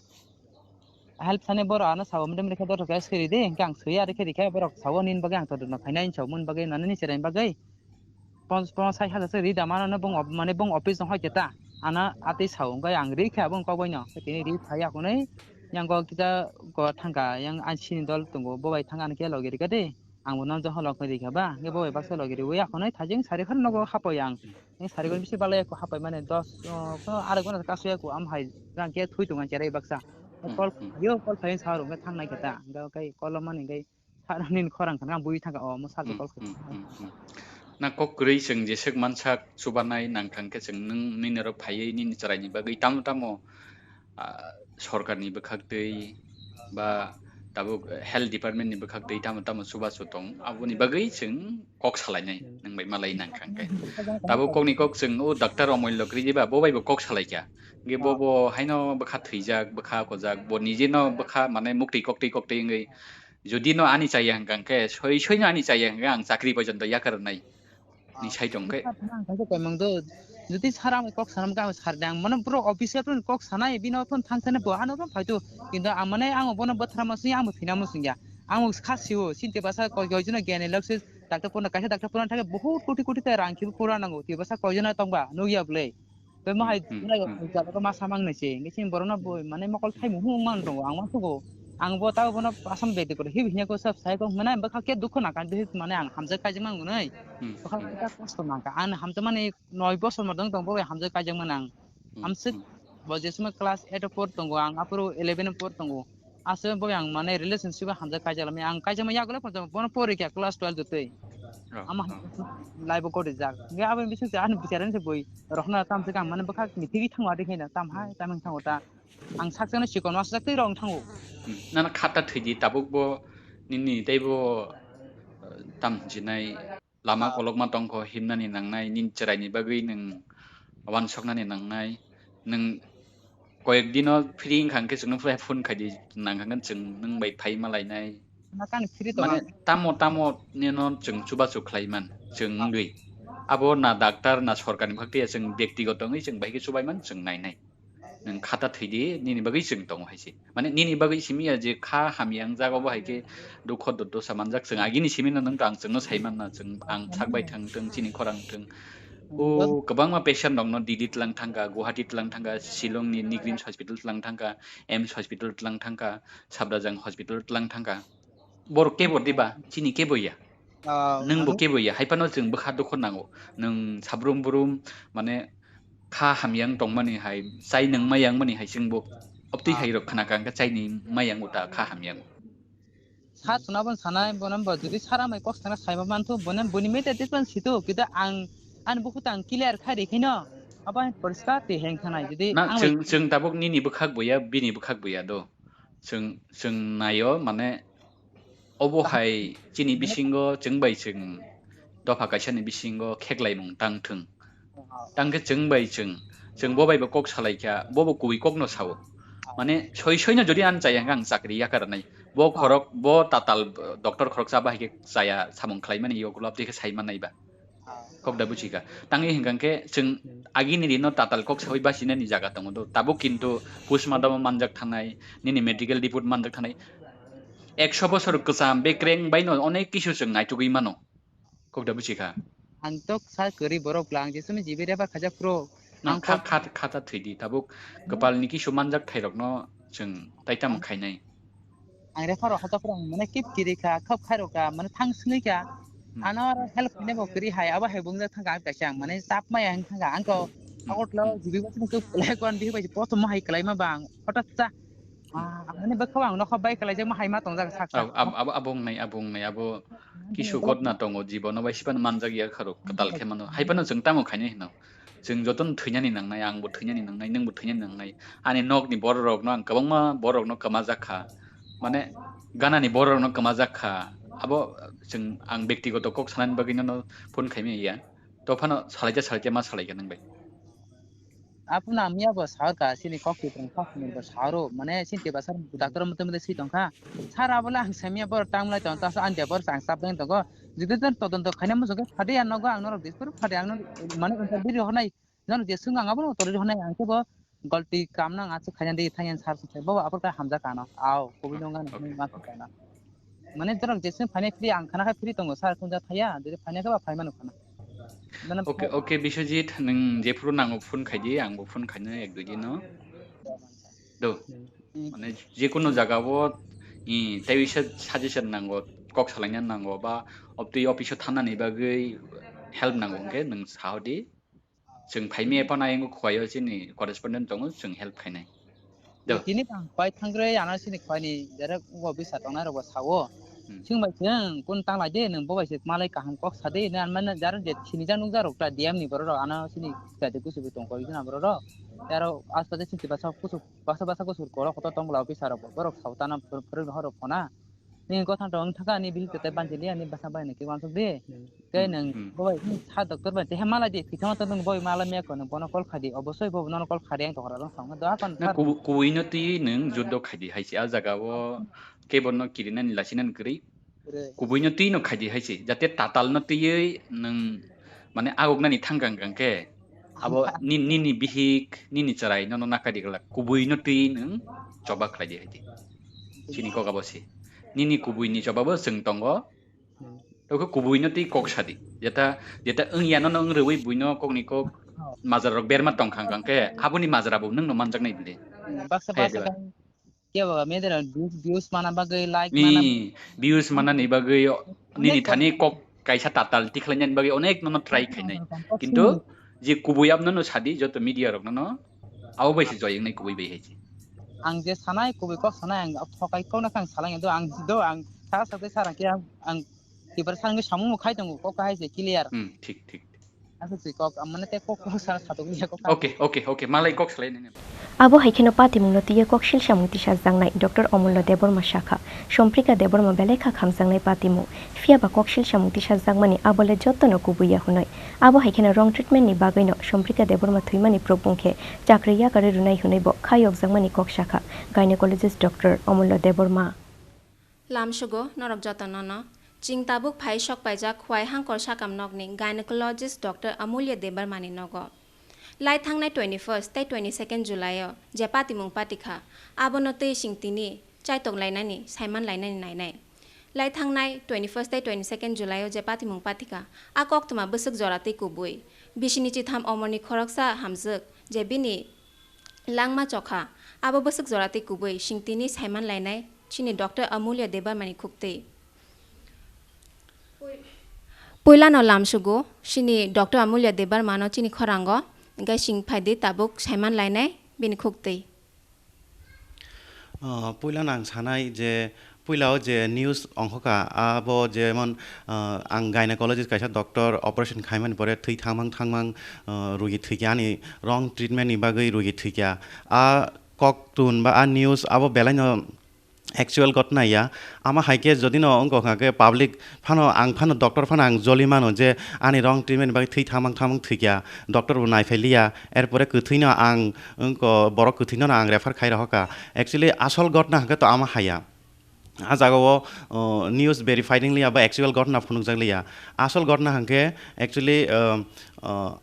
Help sani borok ano sao, "Madam, rikha dothok khe swi ridi," hwnkhe ang swi ya, rikhe rikhe borok sao, "Nini bagwi ang todorno khainai," hinwi sao, "Moni bagwi, nani ni cheraini bagwi pons-, pons sai hajar se rida mano," bong op-, mane bong office no hoite ta, ano atwi sao, hwnkhe ang rikha bong kokbai no, tini ri phai ya hwnwi, yang kok kisa ko thangkha, yang ani sini dol tongo, bo bai thangkha, ano khe logi rikha de. Ang bo no joho log ri kha ba, hwnkhe bo bai baksa log riwi akhonai thajing sari phano nogo hapoi ang. Hwnkhe sari phano bisi balai ako hapai mani dos, o, phano arai gana kasu ako am hai rang khe thui tongo cherai baksa. Hmm, Call hmm. yo call khain sa rung khe thang nai khe ta. Hwnkhe kai call mani hwnkhe sa nini khorang khana ang bui thang kha, o mo sa Hmm, call kha. hmm, hmm, hmm. Na kok kwrwi chwng jeswk mansak chubanai nang thang khe chwng nwng nini oro phaiwi nini chwraini bagwi tamo tamo ah, sorkarni bwkhak twi ba tabuk health department ni bwkhak twi tamo tamo chubachu tong aboni bagwi chwng kok salainai nwng bai malai nang kha hwnkhe. Tabuk kokni kok chwng o doctor Omollo kwrwi ba bo bai bo kok salai kha. Hwnkhe bo bo haino bwkha thwijak bwkha kojak bo nije no bwkha mane muktwi koktwi koktwi wngwi jodi no ani chaya hwnkha hwnkhe soi soi no ani chaya hwnkhe ang chakri pojonto yakarnai. Ni sai tong khe. Ang khaisa koimang do. Jodi sara ang kok sanam khe ang sar de ang mane bro office phano kok sanai bino phano thang thani bo ano phano phaitu. Kintu ang mane ang bono bwthara ma sing ang bo phina ma sing ya. Ang kha sio sinte basa koi koi jona gyan lok se doctor phano kaisa doctor phano thang khe bahut koti koti ta rang khibi pura nango. Ti basa koi jona tong ba nuk ya bwle. Tei mo hai Hmm, hmm, jala ko ma samang nai se. Ngi sing borok no bo mane mokol thai mo hung mang tongo ang ma sugo. Ang bo ta bono asam bedi kore hibi hinya ko sab sai ko mane bwkha khe dukho na kan mane ang hamjak kaijak mang nai. Hmm, Bwkha hmm. khe kosto nang kha. Ang hamjakmani noi bosor ma dong tong bo hamjak kaijak mang ang. Hmm, Hamsik hmm. bo je sumai class eight o por tongo ang aporo eleven o por tongo. Aswk bo ang mane relationship o hamjak kaijak lamai ang kaijak ma yagulo phano bono pori kha class twelve jotoi. Oh, Ama oh. live o kori jak. Ge abo bising se ani bicharan se boi rohna tam se kang mane bwkha ni thigi thangwa de khena tam hai tam thango ta. Ang sakjana chikon wasak tei rong thango. Hmm. Nana khata thwidi tabuk bo nini tei bo eh, tam jinai lama kolokma tongkho himnani nangnai nini chwraini bagwi nwng wansoknani nangnai nwng koyek dino free wngkha hwnkhe chwngno phai phone khaidi nangkha hwnkhe chwng nwng bai phai malainai. Nakani free to Mane ang. Tamo tamo nino chwng chubachu khlaiman chwng wngwi abo na doctor na sorkarni bhaktiya chwng byaktigoto wngwi chwng bai khe chubaiman chwng nainai. Nwng khata thwidi nini bagwi chwng tongo hai se. Mane nini bagwi simi ya je kha hamya wng jago bo hai khe dukho do- dosa manjak chwng agini simi no nwng ang chwngno sai manna chwng ang sak bai thang thwng chini khorang thwng. O kwbangma patient rokno Delhi tlang thangkha, Guwahati tlang thangkha, Shillong ni Nigrims hospital tlang thangkha, AIIMS hospital tlang thangkha, Safdarjung hospital tlang thangkha. Borok kebo diba chini kebo ya. Ah, Nwng bo ano? kebo ya hai phano chwng bwkha dukho nango. Nwng sabrum brum mane kha hamya wng tongmani hai chai nwng maya wngmani hai chwng bo obtwi Ah. hai rok khna kha hwnkhe chai nwng maya wngo ta kha hamya wngo. Sa chwna bo sanai bono bo jodi sara mai kok sana sai ma manthu bono boni mete difference sito kita ang ani bukhuk tang clear khai ri khaino abo hai poriskar twi heng thanai jodi Na ang bai chwng chwng tabuk nini bwkhak bo ya bini bwkhak bo ya do. Chwng chwng naio mane Obo hai chini bisingo chwng bai chwng dopha kaisani bisingo kheklaimung tang thwng. Tang khe chwng bai chwng, chwng bo bai bo kok salai kha, bo bo kubui kokno sao. Mane soi soino jodi ang chaya hwnkhe ang chakri yakarnai. Bo khorok, bo tatal, doctor khoroksa bahai khe chaya samung khlaimani yogulo aboni khe sai mannai ba. Kok da buji kha. Tangwi hwnkha khe chwng agini rino tatal kok sawi bachinani jaga tongo do. Tabuk kintu postmortem manjak thanai, nini medical report manjak thanai. Ekso bosor kwcham bekreng baino onek kisu chwng naitugwi mano. Kok da buji kha. Ang tok sa kwrwi borok bwla ang jesumi jibi refer khaijak phuru. Nang Ang kha kok kha kha ta thwidi tabuk kwpalni kisu manjak thairokno chwng taitam khainai. Ang refer rok hotok phuru ang mane kip kiri kha, khop khairok kha, mane thang swnwi kha. Hmm. Ano aro help khainai bo kwrwi hai, abo hai bungjak thangkha ang kaisa ang mane chap maya wng thangkha. Ang to Hmm, Agartala hmm. jibi bachung khe kwlai kwan bihi bai posto mo hai kwlai ma bang hotak cha. Ah, ang mane bwkha ang nokha bai kwlai jak ma hai ma tongjak sak sak. Ab- ab- ab- Abo wngnai, abo wngnai, abo kisu ghotna tongo, jibono bai sipano manjak ya kharok, kwtal khe mano. Hai phano chwng tamo khainai hino. Chwng jotono thwinani nangnai, ang bo thwinani nangnai, nwng bo thwinani nangnai. Ani nokni borok rokno ang kwbangma borok rokno kwmajak kha. Mane ganani borok rokno kwmajak kha. Abo chwng ang bektigoto kok sanani bagwi nono phone khaimaya. To phano salaija salaija ma salaikha nwng bai. Aphano ang miya bo sahor ka, chini kok twi tong kha, bo sahoro, mane chini twi bwsar doctor mothe mothe si tong kha. Sir, abo le ang sa miya borok tang lai tong, ta sa ang de borok ang sab deng tongo. Jodi ton todonto khaina muchung khe phadi ang nogo, ang norok Dispur phadi ang mane interview ri hornai. Norok je swng ang abo no tori hornai, ang khe bo golti kam nang aswk khaina di thang yang sir se bo aphuru ta hamjak ano. Ao, kubui nong ano, Okay, ma okay. Kana. Mane dorok jeswk phainai free ang khana kha free tongo sir, kunja thaya, jodi phainai kha ba phai mano khana. Mane Okay, okay, Biswajit, nwng jephuru nango phone khaidi, ang bo phone khainai ek dui din no. Do, Hmm. mane jekunu jaga o, i, tei bisa suggestion nango, kok salaina nango ba obtwi office o thanani bagwi help nango hwnkhe nwng sahodi. Chwng phaimaya phano ayang khwlai o chini correspondent tongo, chwng help khainai. Do. Tini tang pai thangre ana sini khwlai ni direct office a tongnai rok bo sao. Hmm. Chwng bai chwng kun tang lai de nwng bo bai se malai kaham kok sa de ne an mane jar je sini jar nuk jar rok ta D M ni borok rok ana sini ta de kusu tong koi na borok rok. Aro aspa de sini basa kusu basa basa kusu koro kotor tong bwla office a rok borok sao ta na phwrwng rok phona. Nini gothan rok wng thaka ani bihik tete banchi liya ani bwsa bai nang khe uansuk di. Hmm. Tei nwng hmm, hmm, bo bai sa doctor bai tei malai di, thwi thangma to nwng bo bai malai maya kho, nwng bono call khai di, obosoi bo nono call khai di, ang tongkha rok wng thangma do akon na sir. Kubu-, kubui no twi nwng juddo khai di hai se, a jaga o kebo no kirinani lasinani kwrwi. Kwrwi. Kubui no twi no khai di hai se, jate tatal no twiwi nwng mane agognani thang kang kang khe, abo ni-, nini bihik, nini chwrai nono nakai di glak, kubui no twi nwng choba khlai di hai di. Chini kok abo se. Nini kubui ni choba bo chwng tongo. Hmm. Tokhe kubui no twi kok sa di. Jeta, jeta wng ya nono wng rwui bui no kok ni kok oh, majra rok berma tong kang kang khe, aboni majra bo nwng no manjak nai bile. Hmm, baksa hai baksa diba? Kebo medera views, views mana bagwi, like mana ni views manani bagwi o, nini thani kok kaisa tatal tikhlainani bagwi onek nono try khainai. Kintu je kubui abno no sadi joto media rok no, abo bai se joyeng nai kubui bai hai se. Ang je sanai kubui kok sanai ang thokai kok na kang salai do ang do ang sa sa de sarang ke ang, ang tibar sang samung khai tongo kok hai se clear. Hmm, thik, thik. Aswk se kok, amane te kok, kok sa, satok liya kok. Okay, okay, okay. Malai kok salai nini. Abo hai kheno patimungno twiwi koksil samung tisajaknai Doctor Omullo Debbarma sakha, Somprika Debbarma belai kha khamjaknai patimung. Phiya ba koksil samung tisajakmani abole jotono kubui ya hwnwi. Abo hai kheno wrong treatment ni bagwino Somprika Debbarma thwimani probung khe chakri yakarwi rwnai hwnwi bo kha yokjakmani kok sakha gynecologist Doctor Omullo Debbarma. Lamsugo norok joto nono. Chwng tabuk phai sok paijak Khwai Hangkor sakam nokni gynecologist Doctor Amulya Debbarmani nogo. Lai thangnai twenty-first tei twenty-second July-o je patimung patikha, abono twi chwng tini chaitok lainani, saiman lainani nainai. Lai thangnai twenty-first tei twenty-second July-o je patimung patikha, a koktwma bwswk jora tei kubui. Bisini chitham omorni khoroksa hamjwk je bini langma chokha, abo bwswk jora tei kubui chwng tini saiman lainai chini Doctor Amulya Debbarmani khuktwi. Puilano lamsugo chini Doctor Amulya Debbarmano chini khorango, hwnkhe chwng phaidi tabuk saiman lainai bini khuktwi. Ah, puilano ang sanai je Puila o je news ongkha kha, abo jemon, ah, ang gynecologist kaisa doctor operation khaimani pore thwi thangmang thangmang, ah, rugi thwikya ani wrong treatment ni bagwi rugi thwikya. A koktun ba a news abo belai no actual ghotna ya. Ama hai khe jodi no wngkha khe public phano ang phano doctor phano ang joli mano je ani wrong treatment ni bagwi thwi thangmang thangmang thwikya. Doctor bo naiphai liya. Erpore kwthwi no ang wngkha borok kwthwi no ang refer khai rohor kha. Actually asol ghotna hwnkhe to ama haya. A jaga o, o, news verified wng liya ba actual ghotna phunukjak liya. Asol ghotna hwnkhe actually, o, o,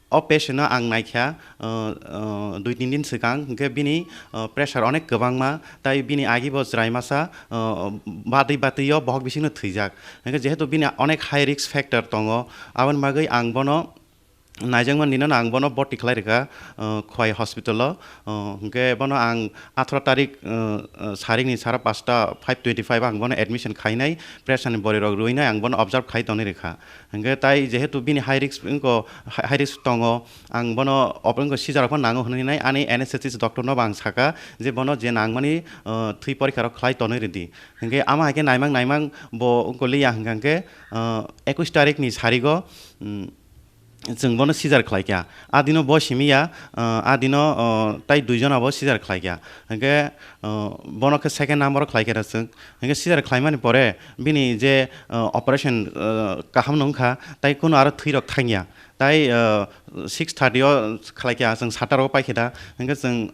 o patient no ang naikha, o, o, dui tin din swkang hwnkhe bini, o, pressure onek kwbangma, tai bini agi bo chwrai masa, o, batwi batwi o bohok bisingno thwijak. Hwnkhe jehetu bini onek high risk factor tongo, aboni bagwi ang bono naijakmani nino ang bono boti khlai rwkha, uh, Khwai hospital o, uh, hwnkhe bono ang atharo tarik, uh, uh, sarikni sara pasta five twenty five ang bono admission khainai, pressure ni bori rok rwinai ang bono observe khai tonwi rwkha. Hwnkhe tai jehetu bini high risk wngkho, high risk tongo, ang bono op-, wngkho seizure rok phano nango hwnwi nai ani anesthetist doctor no bo ang sakha je bono je nangmani, uh, thwi porikha rok khlai tonwi rwdi. Hwnkhe ama hai khe naimang naimang bo wngkho liya hwnkha hwnkhe, uh, ekush tarik ni sarigo, um, chwng bono seizure khlai kha. A dino bo simi ya, ah, a dino, ah, tai dui jona bo seizure khlai kha. Hwnkhe, ah, bono khe second number o khlai kha chwng. Hwnkhe seizure khlaimani pore bini je, ah, operation, ah, kaham no wngkha, tai kuno aro thwi rok thang ya. Tai, ah, six thirty o khlai kha, chwng sata rogo pai kha da. Hwnkhe chwng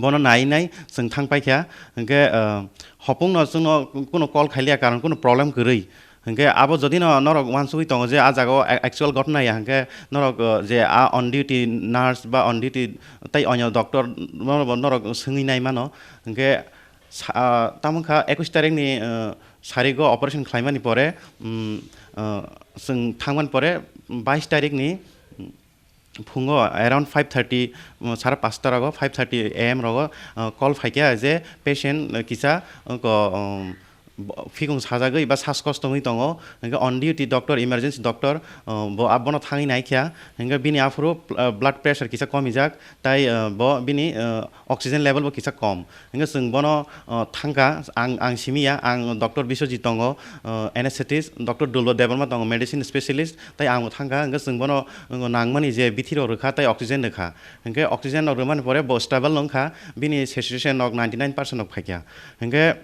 bono nai nai chwng thang pai kha, hwnkhe, ah, hopung no chwngno kuno call khai liya, karon kuno problem kwrwi. Hwnkhe abo jodi no norok uansugwi tongo je ah jaga o a-, actual ghotna ya, hwnkhe norok, ah, je ah on duty nurse ba on duty tei onyo doctor norok bo norok swngwi nai mano. Hwnkhe sa-, ah, tamo wngkha ekush tarik ni, ah, sarigo operation khlaimani pore, um, ah, chwng thangmani pore bais tarik ni, um, phungo around five thirty, um, sara pasta rogo, five thirty A M rogo, uh, call phaikha je patient, uh, kisa, uh, ko, um, Bo-, phikung sajagwi ba saskosto wngwi tongo, hwnkhe on duty doctor, emergency doctor, uh, bo abono thangwi naikha, hwnkhe bini aphuru pl-, uh, blood pressure kisa komijak, tai, uh, bo bini, uh, oxygen level bo kisa kom. Hwnkhe chwng bono, uh, thangkha, ang, ang simiya, ang Doctor Biswajit tongo, uh, anesthetist, Doctor Dulba Debbarma tongo, medicine specialist, tai ang bo thangkha, hwnkhe chwng bono, uh, nangmani je bithi rok rwkha, tai oxygen rwkha. Hwnkhe oxygen rok rwmani pore bo stable wngkha, bini saturation rok ninety nine percent rok phaikha. Hwnkhe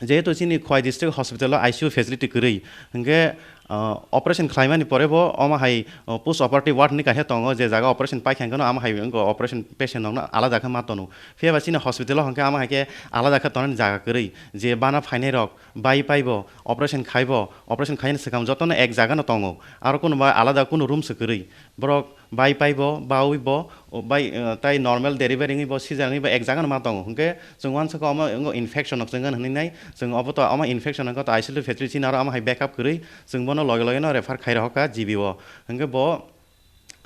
jehetu chini Khowai district hospital o I C U facility kwrwi, hwnkhe, uh, operation khlaimani pore bo omo hai, uh, post operative ward hinwi kaisa tongo, je jaga operation paikha hwnkhe no amo hai wngkha operation patient rokno alada khe ma tono. Phiya ba chini hospital o hwnkhe amo hai khe alada khe tonani jaga kwrwi, je bana phainai rok bai paibo operation khaibo, operation khainani swkang jotono ek jaga no tongo, aro kunuba alada kunu room se kwrwi. Borok bai paibo, bawi bo, o bai, eh, tai normal delivery wngwi bo, caesar wngwi bo ek jaga no ma tongo. Hwnkhe chwng uansukha omo wngo infection nok chwng gana hwnwi nai, chwng obo to omo infection wngkha to I C U facility chini aro omo hai backup kwrwi chwng bono loge loge no refer khai rohor kha G B o. Hwnkhe bo,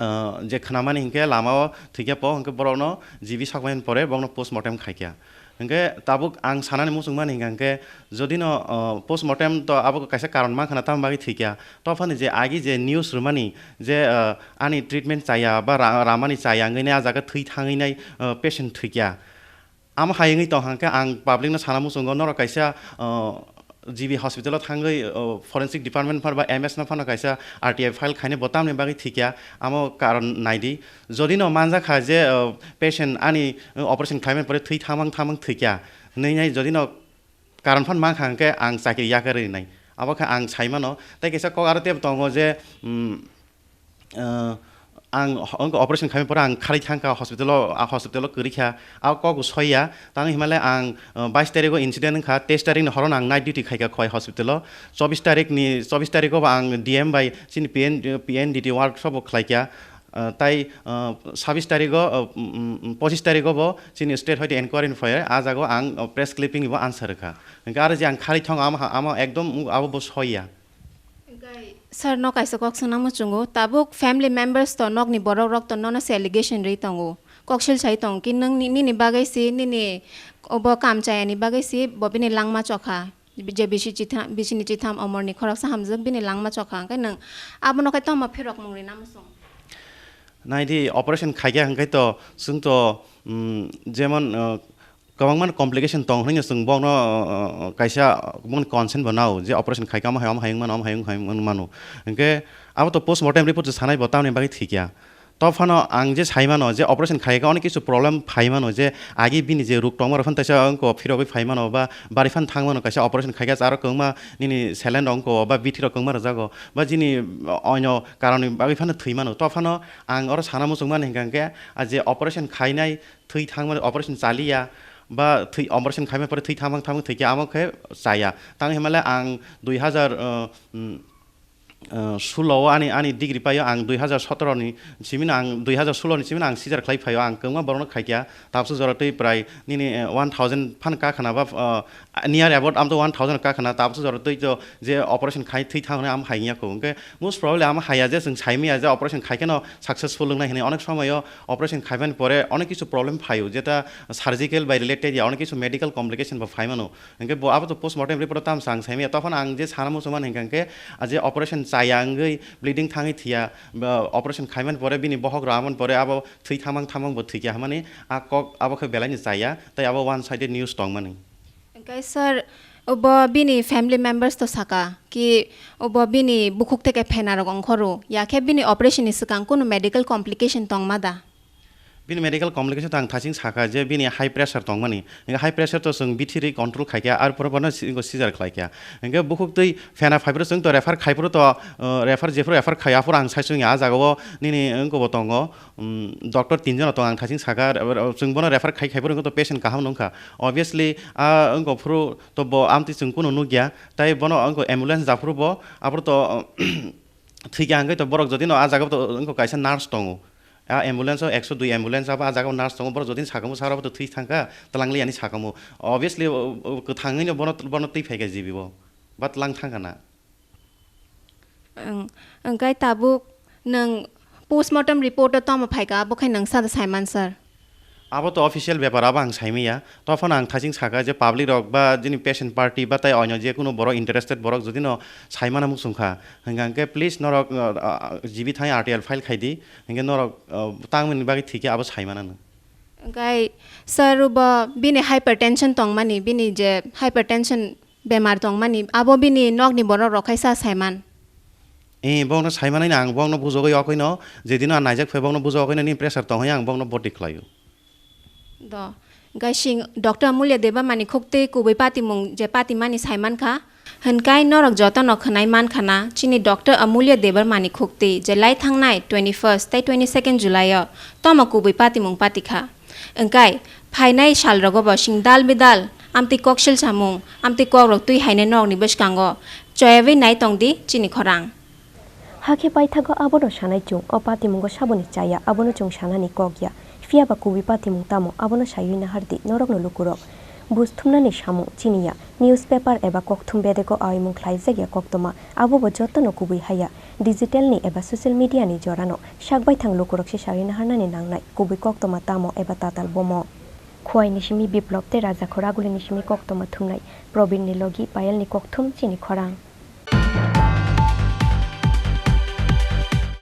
eh, je khnamani hwnkhe lama o thwikhe po hwnkhe borok no G B sokmani pore borok no postmortem khaikha. Hwnkhe tabuk ang sanani muchungmani hwnkha hwnkhe, jodi no, uh, postmortem to abo kaisa karon mankha na, tamoni bagwi thwikya. Tophani je agi je news rwmani je, uh, ani treatment chaya ba ra-, ramani chaya wngwi nai, a jaga thwi thangwi nai, uh, patient thwikya. Amo hai wngwi tong hwnkhe ang public no sana muchungo, norok kaisa, uh, G B hospital o thangwi, uh, forensic department phano ba M S no phano kaisa R T I file khainai, bo tamni bagwi thwikya, amo karon naidi. Jodi no manjak kha je, uh, patient ani, uh, operation khlaimani pore thwi thamang thamang thwikya hwnwi nai, jodi no karon phan mankha hwnkhe ang chakri yakarwi rinai. Abo khe ang saimano. Tei kisa kok aro tebo tongo je, um, uh, ang ho-, wngkha operation khaimani pore ang kharwi thangkha hospital o, a hospital o kwrwi kha. A kok bo soiya. Tang hinmale ang, uh, bais tarikh o incident wngkha, teis tarikh ni horo no ang night duty khaikha Khowai hospital o. Chobis tarikh ni, chobis tarikh o bo ang D M bai chini P N, P N D T workshop o khlaikha. Ah, tai, ah, sabis tarikh o, ah, um, um, um, pochis tarikh o bo chini state hoite enquiry ni phai, ah jaga o ang, ah, press clipping ni bo answer rwkha. Hwnkhe aro je ang kharwi thango, amo ha-, amo ekdom abo bo soiya. Hwnkhe sir no kaisa kok swngna muchungo, tabuk family members to, nokni borok rok to nono se allegation rwi tongo, koksil sai tongo ki nwng ni-, nini bagwi si, nini obo kam chayani bagwi si bo bini langma chokha. Je bisi chitham, bisini chitham omorni khoroksa hamjwk bini langma chokha, hwnkhe nwng abono khe tamo phirokmung rina muchung? Naidi, operation khaikha hwnkhe to, chwng to, um, jemon, uh, kwbangma complication tong hwnwi chwng bokno, uh, uh, kaisa bokni consent bo nao je operation khaikha omo hai, omo hai wngmano, omo hai wng-, hai wngmano. Hwnkhe abo to postmortem report se sanai bo tamni bagwi thwikya. To phano ang je sai mano je operation khaikha onek kisu problem phai mano, je agi bini je ruk tongma rok phano teisa wngkha phirogwi phai mano ba bari phano thang mano, kaisa operation khaikha aro kwbangma nini saline rok wngkha ba bithi rok kwbangma rwjago ba jini oino karon ni bagwi phano thwi mano. To phano ang oro sana muchung mani hwnkha hwnkhe, ah, je operation khainai thwi thang mani, operation chaliya ba thwi, operation khaimani pore thwi thang thang thwi khe amo khe chaya. Tang hinmale ang dui hazar, uh, mm, uh, sulo o ani, ani degree paio, ang dui hazar sotoro ni simi no ang, dui hazar sulo ni simi no ang seizure khlai phaio, ang kwbangma borok no khaikha, tabukso jora twi prai nini, uh, one thousand phan kakhana ba, uh, near about amto one thousand kakhana, tabukso jora twi to je operation khai thwi thang hwnwi amo hai ya kho. Hwnkhe most probably amo haiya je chwng sai manya je operation khai kheno successful wngnai hwnwi, onek somoyo operation khaimani pore onek kisu problem phaio, jeta surgical bai related ya onek kisu medical complication bo phai mano. Hwnkhe bo abo to postmortem report o tamo chang sai manya. Tophano ang je sana muchung mani hwnkha hwnkhe, ah, je operation chaya wngwi bleeding thangwi thiya, ba operation khaimani pore bini bohok rw amani pore abo thwi thamang thamang bo thwikya hwnmani a kok abo khe belai ni chaya, tei abo one sided news tongmani. Hwnkhe sir, obo bini family members to saka ki obo bini bukhuk theke phena rok ongkhoro, ya khe bini operation ni swkang kunu medical complication tongma da? Bini medical complication to ang thaching sakha je bini high pressure tongmani. Hingke high pressure to chwng bithiri control khaikha, arpore bono si-, seizure khlaikha. Hingke bukhuk twi phena phaiphuru chwng to refer khaiphuru to, uh, refer jephuru refer khai, aphuru ang sai chwngya, ah jagao nini wngkobo tongo, um, doctor tinjono tongo, ang thaching sakha, re-, re-, chwng bono refer khai khaiphuru wngkha to patient kaham nungkha. Obviously, ah, wngkha phuru to bo amtwi chwng kunu nukya, tai bono wngkha ambulance japhuru bo, aphuru to, uh, thwikha hingke to borok jodi no ah jagao to wngkha kaisa nurse tongo. A ambulance o ekso dui ambulance abo ah jagao nurse tongo, borok jodi sakamo sara bo to thwi thangkha, twlang liya ni sakamo. Obviously, o, o, kwthangwi no bono, bono twi phaikha G B o. Ba twlang thangkha na. Ang, angkai tabuk nwng postmortem report o tamo phaikha, abo khai nwng sada saiman sir. Abo to official bepar, abo ang saimaya. Tophano ang thaching saka je public rok ba jini patient party ba tai onyo je kunu borok interested borok jodi no saimana muchung kha, hingkha hingke please norok, uh, uh, G B thani R T I file khai di, hingke norok, uh, tangmani bagwi thikhe abo saimana no. Hingkai sir bo bini hypertension tongmani, bini je hypertension bemar tongmani, abo bini nokni borok rok khaisa saiman. Eh, bongno saimanai ang bongno bujogoi okoino, jedino ang naijak phai bongno bujogoi nini pressure tongoi ang bongno boti khlaio. Do, gaising Doctor Amulya Debbarmani khukti kubui patimung je patimani saimankha, hwnkai norok jotono khwnai mankha na, chini Doctor Amulya Debbarmani khukti je lai thangnai twenty first tei twenty second July o tomo kubui patimung patikha. Hwnkai phainai salrogo bo sing dal bidal amtwi koksil samung, amtwi kokrok twi hainai norokni bwskango choyawi nai tongdi chini khorang. Hakhe paithago abono sanai chwng, o patimungo saboni chaya, abono chwng sanani kok ya. Phiya ba kubui patimung tamo, abono saiwi nahardi, norokno lukurok. Buj thumnani samung chini ya, newspaper eba kokthum bedego aimung khlaijak ya koktoma, abo bo jotono kubui haya. Digital ni eba social media ni jorano sak baithang lukurok se saiwi naharnani nangnai, kubui koktoma tamo eba tatal bomo. Khowai ni simi Biplop tei Rajakhor Aguli ni simi koktoma thumnai, Probin ni logi Payal ni kokthum chini khorang.